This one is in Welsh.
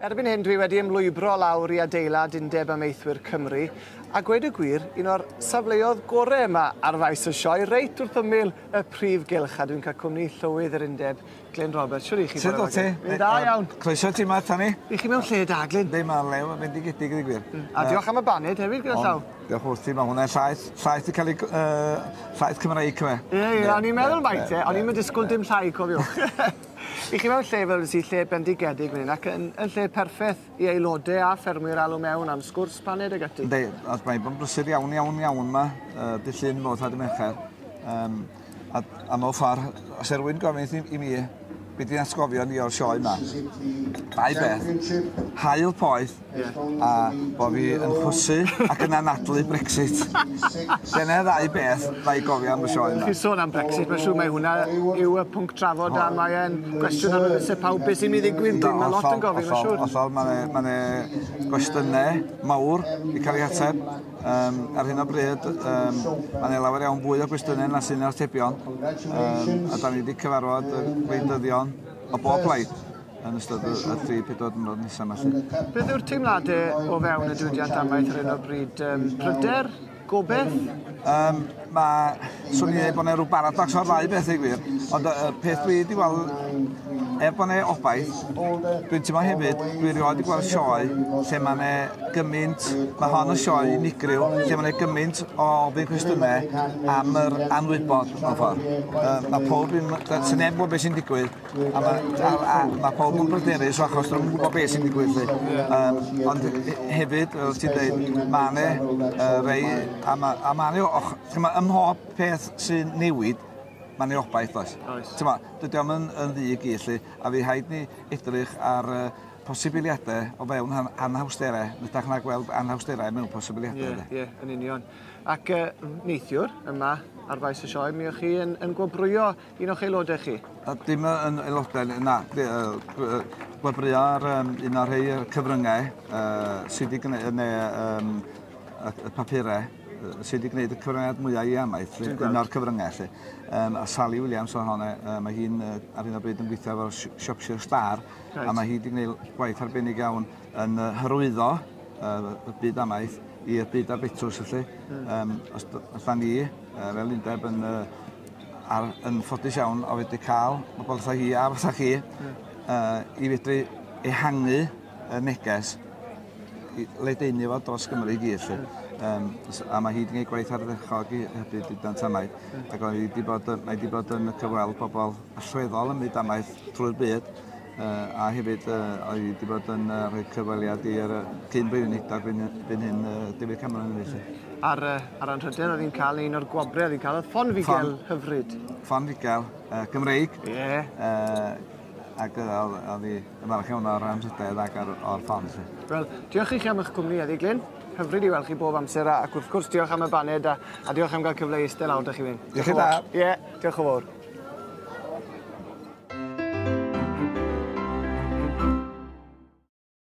Erbyn hyn dwi wedi ymlwybro lawr i adeilad Undeb Amaethwyr Cymru a gweud y gwir, un o'r safleoedd gore yma ar faes y sioe, reit wrth ymyl y prif gylch, a dwi'n cael cwmni llywydd yr Undeb, Glyn Roberts. Shwd 'y chi? Sut wyt ti? Fi'n dda iawn. Croeso ti 'ma Tani. 'Ych chi mewn lle da, Glyn? Yndi, ma'n lew a bendigedig i ddweud gwir. A diolch am y baned hefyd gyda llaw. Diolch wrth ti, mae hwnna'n llaeth, llaeth 'di cael ei, llaeth Cymreig cyfe. Ie, ie, o'n i'n meddwl mai te, o'n i'm yn disgwyl dim llai, cofiwch. I chi mewn lle fel sy lle bendigedig fan 'yn ac yn yn lle perffeth i aelode a ffermwyr alw mewn am sgwrs, paned ag ati. Yndi, a mae'n bod yn brysur iawn iawn iawn 'ma yy dy' Llun fod a dy' Mercher. Yym a a mewn ffor os e rywun gofyn i i mi be' 'di atgofion i o'r sioe 'ma? Dau beth. Haul poeth A bo' fi yn chwysu ac yn anadlu Brexit. Dyna ddau beth 'na i gofio am y sioe 'ma. Chi'n sôn am Brexit, mae'n siŵr mai hwnna yw y pwnc trafod a mae e'n gwestiwn ar wynebau pawb, beth sy'n mynd i ddigwydd, mae lot yn gofyn, mae'n siŵr. Hollol, mae 'ne ma' 'ne gwestiynau mawr i cael eu hateb. Um, ar hyn o bryd, um, mae 'ne lawer iawn fwy o gwestiynau na sy'n atebion. Um, a da ni wedi cyfarfod y gwleidyddion o bob plaid yn ystod y, y 3-4 diwrnod nesaf yma. Lly. Beth yw'r teimladau o fewn y diwydiant amaeth ar hyn o bryd? Pryder? Gobeith? Mae, swn i'n dweud bod yna rhyw baradox o'r ddau beth i gwir, ond y peth dwi wedi gweld, er bod yna obaith, dwi'n teimlo hefyd, dwi erioed wedi gweld sioe lle mae yna gymaint, mae hon yn sioe unigryw, lle mae yna gymaint o ofyn cwestiynau am yr anwybod mewn ffordd. Mae pob un, sy'n neb yn gwybod beth sy'n digwydd, A ma' a a ma' pawb yn bryderus achos 'dyn nw'm yn gwbo be' sy'n digwydd 'lly. Yym ond hefyd fel ti'n deud ma' 'ne yy rei a ma' a ma' 'ne och- ch'mo' ym mhob peth sy'n newid ma' 'ne obaith does? Oes. T'mo' dydi o'm yn yn ddu i gyd 'lly a fu rhaid ni edrych ar yy posibiliade o fewn anhawstere yn ytrach na gweld anhawsterau mewn posibiliade 'de. Ie ie yn union. Ac yy neithiwr yma ar faes y sioe mi o'ch chi yn yn gwobrwyo Un o'ch aelodau chi? Dim yn aelodau, na. Gwobrwyo ar un o'r rhai cyfryngau sydd wedi gwneud, neu y papurau sydd wedi gwneud y cyfraniad mwyaf i amaeth, un o'r cyfryngau 'lly. A Sally Williams oedd honna, mae hi'n ar hyn o bryd yn gweithio efo Shropshire Star, a mae hi wedi gwneud gwaith arbennig iawn yn hyrwyddo y byd amaeth i'r byd ar betws felly. Os da ni fel undeb yn ar, yn ffodus iawn o fedru cael bobl fatha hi a fatha chi i fedru ehangu y neges i ledaenu fo dros Gymru i gyd 'lly. Yym a mae hi 'di gwneud gwaith ardderchog i hybu diwydiant amaeth ac oedd hi 'di bod yn mae 'di bod yn cyfweld pobl allweddol ym myd amaeth trwy'r byd a hefyd oedd hi 'di bod yn rhoi cyfweliad i'r cyn Brif Weinidog byn hyn David Cameron hefyd 'lly. A'r yy a'r anrhydedd oedd hi'n cael neu un o'r gwobre oedd hi'n cael oedd ffon fugel hyfryd. Ffon fugel Gymreig. Ie. Ac oedd oedd hi yn falch iawn o'r anrhydedd ac o'r o'r ffon 'lly. Wel, diolch i chi am eich cwmni heddi Glyn. Hyfryd i weld chi bob amser a ac wrth gwrs diolch am y baned a a diolch am gael cyfle i eistedd lawr 'da chi fyn 'yn. Iechyd da. Ie, diolch yn fowr.